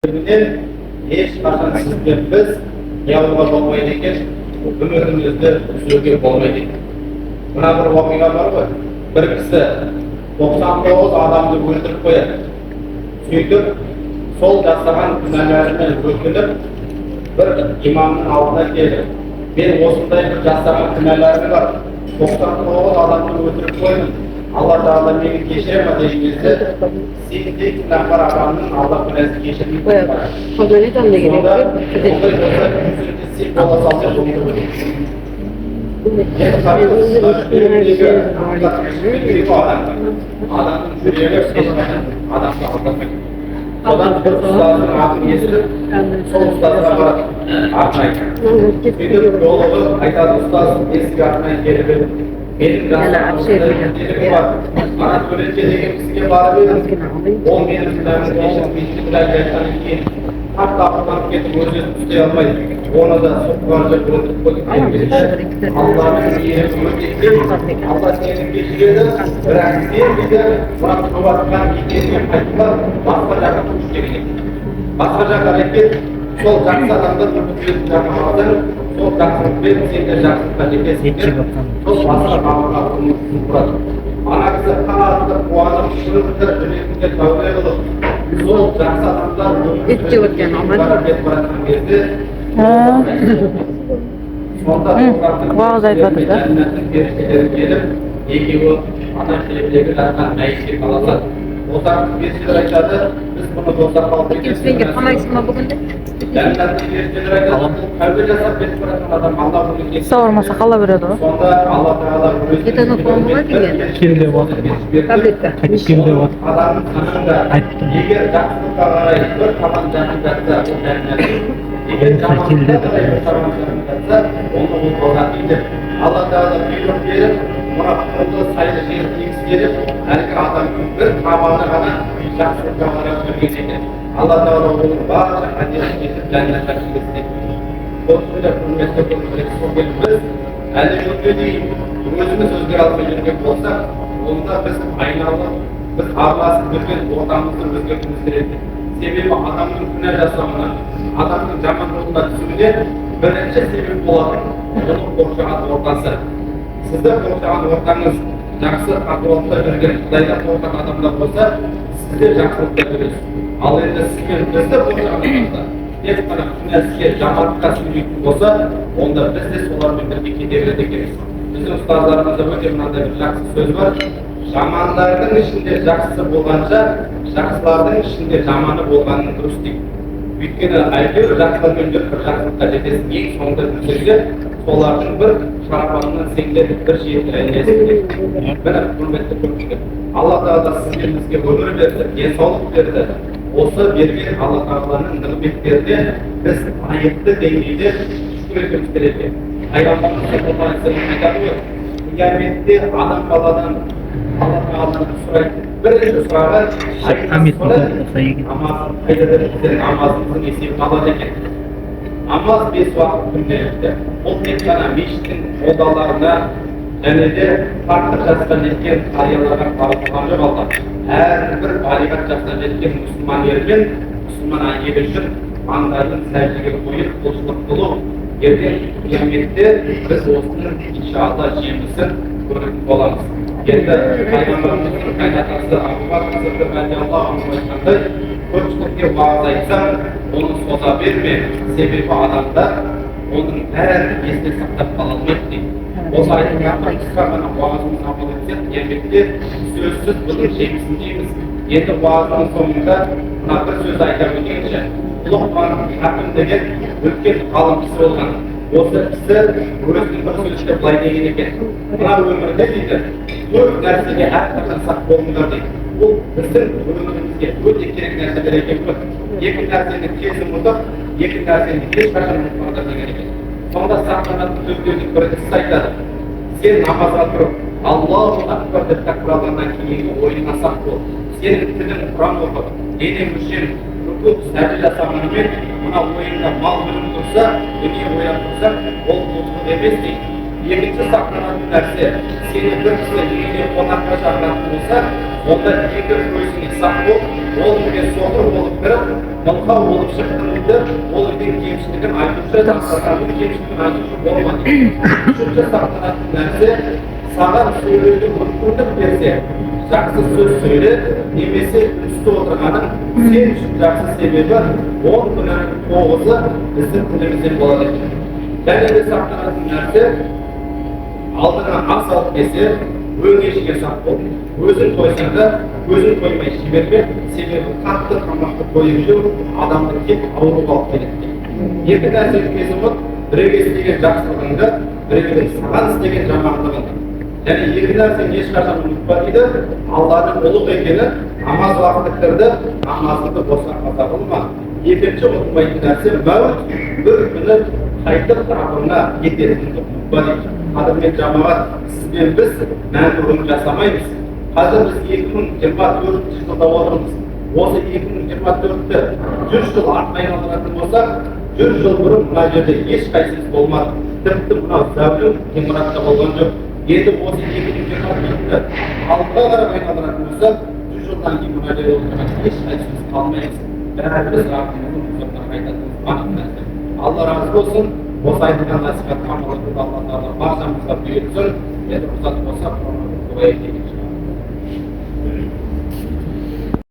Мейірімінен ешқашан сіз бен біз не алуға болмайды екен, үмітімізді үзуге болмайды екен. Мына бір оқиға бар ғой, бір кісі 99 адамды өлтіріп қояды. Сөйтіп, сол жасаған күнәларымен өкініп, бір имамның алдына келді. «Мен осындай бір жасаған күнәларым бар, 99 адамды өлтіріп қойдым, Алла Тағала мені кешіре ма?» деген кезде, «Сендей күнәһар адамның Алла күнәсін кешірмейді», — дейді. Сонда «Ондай болса, 100-інші сен бола салсаң», болды. Енді қараңыз, мына жүрегіндегі жүрегі адамның жүрегі ешқашан адамды алдамайды. Содан бір ұстаздың атын естіп, сол ұстазға барады арнайы. Сөйтіп жолығып айтады: «Ұстаз, мен сізге арнайы келіп едім. Менің жасаған осындай қателігім бар. Ана Төленше деген кісіге барып едім, ол менің күнәмді кешірмейтінін айтқаннан кейін қатты ашуланып кетіп, өз өзін ұстай алмай, оны да соққыға жеп, өлтіріп қойдым», — деген кезде, «Алланың мейірімі өте кең, Алла сені кешіреді, бірақ сен, — дейді, — мына тұрып жатқан мекеніңе қайтып бар, басқа жаққа көш», — деген екен. «Басқа жаққа кет, сол жақсы адамдар өмір сүретін жаққа барсаң, сол жақсылықпен сен де жақсылыққа жетесің», — деп, сол басқа бағытқа бұрады. Ана кісі қатты қуанып, шынында жүрегінде тәубе қылып, сол жақсы адамдар өмір Ет жеп өткен сүретін Алматы. жаққа кетіп бара жатқан кезде, сонда тозақтың Уағыз айтып жатыр да. Жәннаттың періштелері келіп, екеуі ана жердегі жатқан мәйітке таласады. Тозақтың періштелері айтады: «Біз бұны тозаққа алып кетеміз». Сен қамайсың ба бүгін де? Жәннаттың періштелері айтады: «Бұл тәубе жасап кетіп бара жатқан адам, Алла бұны кешіреді». Ауырмаса қала береді ғой. Сонда Алла Тағала өзінің Ет анау қуануға келген. Кел деп жатыр. Таблетка. Қайтып кел деп жатыр. Адамның санында Айттым. егер жақсылыққа қарай бір табан жақын жатса, ол жәннат, егер Кел жамандыққа деді. қарай бір табан жақын жатса, онда ол тозақ деп, Алла Тағала бұйрық беріп, мына құмды сайлы жер тегістеліп, әлгі адамның бір табаны ғана жақсылыққа қарап жүрген екен. Алла Тағала оның барша қателігін кешіріп, жәннатқа кіргізді. Сол үшін де, құрметті көпшілік, сол біз әлі күнге дейін өзіміз өзгере алмай жүрген болсақ, онда біз айналып, біз араласып жүрген ортамызды өзгертуіміз керек. Себебі адамның күнә жасауына, адамның жаман жолына түсуіне бірінші себеп болатын оның қоршаған ортасы. Сізді қоршаған ортаңыз жақсы, тақуалықта жүрген, Құдайдан қорқатын адамдар болса, сіз де жақсылықта жүресіз. Ал енді сіз бен бізді қоршаған адамдар тек қана күнә іске, жамандыққа сүймейтін болса, онда біз де солармен бірге кете береді екенбіз. Біздің ұстаздарымызда өте мынандай бір жақсы сөз бар: «Жамандардың ішінде жақсысы болғанша, жақсылардың ішінде жаманы болғаны дұрыс», — дейді. Өйткені әйтеуір жақсылармен жүріп, бір жақсылыққа жетесің, ең соңында жүрсең де, солардың бір шарапатынан сен де бір жерге ілінесің дейді. Міне, құрметті көпшілік, Алла Тағала сіз бен бізге өмір берді, денсаулық берді. Осы берген Алла Тағаланың нығметтеріне біз лайықты деңгейде шүкір етуіміз керек екен. Пайғамбарымыз саллаллаху алейхи вассалам айтады ғой, қияметте адам баладан Алла Тағаладан сұрайтын бірінші сұрағы намаз қайда деп, бізден намазымыздың есебін алады екен. Намаз бес уақыт күнделікті. Бұл тек қана мешіттің молдаларына және де қарттық жасқа жеткен қарияларға парыз болған жоқ. Алла әрбір балиғат жасына жеткен мұсылман ері мен мұсылман әйелі үшін маңдайын сәждеге қойып, құлшылық қылу. Ертең қияметте біз осының, иншалла, жемісін көретін боламыз. Енді пайғамбарымыздың қайнатасы Абу Бәкір Сыдық радиаллаху анху айтқандай, көпшілікке уағыз айтсаң, оны соза берме, себебі адамдар оның бәрін есте сақтап қала алмайды дейді. Осы айтылған бір қысқа ғана уағызымыз амал етсек, қияметте сөзсіз бұның жемісін жейміз. Енді уағыздың соңында мына бір сөзді айта өтейінші. Лұқман Хакім деген үлкен ғалым кісі болған. Осы кісі өзінің бір сөзінде былай деген екен: «Мына өмірде, — дейді, — төрт нәрсеге әрқашан сақ болыңдар», — дейді. Бұл біздің өмірімізге өте керек нәрселер екен ғой. «Екі нәрсені тез ұмытып, екі нәрсені ешқашан ұмытпаңдар», — деген екен. Сонда сақтанатын төртеудің біріншісі айтады: сен намазға тұрып, «Аллаху акбар» деп тәкбір алғаннан кейінгі ойыңа сақ бол. Сенің тілің Құран оқып, дене мүшең рүкү, сәжде жасағанымен, мына ойыңда мал мүлік тұрса, дүние ойлап тұрсаң, ол құлшылық емес дейді. Екінші сақтанатын нәрсе: сені бір кісі үйіне қонаққа шақыратын болса, онда екі көзіңе сақ бол. Ол үйге соқыр болып кіріп, мылқау болып шықтың дейді. Ол үйдің кемшілігін айтушы, дастарханның кемшілігін айтушы болма дейді. Үшінші сақтанатын нәрсе: саған сөйлеуге мүмкіндік берсе, жақсы сөз сөйле немесе үнсіз отырғаның сен үшін жақсы, себебі 10 күнәнің тоғызы біздің тілімізден болады екен. Және де сақтанатын нәрсе: алдыңа ас алып келсе, өңешіңе сақ бол. Өзің тойсаң да, көзің тоймай жіберме, себебі қатты тамақты тойып жеу адамды тек ауруға алып келеді. Екі нәрсені тез ұмыт: біреуге істеген жақсылығыңды, біреудің саған істеген жамандығыңды. Және екі нәрсені ешқашан ұмытпа дейді: Алланың ұлық екені, намаз уақыты кірді, намазыңды босқа қаза қылма. Екінші ұмытпайтын нәрсе: мәуіт бір күні қайтып раббыңа кететініңді ұмытпа дейді. Қадірмен жамағат, сіз бен біз мәңгі өмір жасамаймыз. Қазір біз 2024 жылда отырмыз. Осы 2024-ті 100 жыл артқа айналдыратын болсақ, 100 жыл бұрын мына жерде ешқайсымыз болмадық, тіпті мынау зәулім ғимаратта болған жоқ. Енді осы 2024-ті алдыға қарай айналдыратын болсақ, 100 жылдан кейін мына жерде отырған ешқайсымыз қалмаймыз, бәріміз Раббымыздың құзырына қайтатынымыз анық нәрсе. Алла разы болсын. Осы айтылған насихатқа амал етуді Алла Тағала баршамызға бұйыртсын. Енді рұқсат болса, дұға етейік.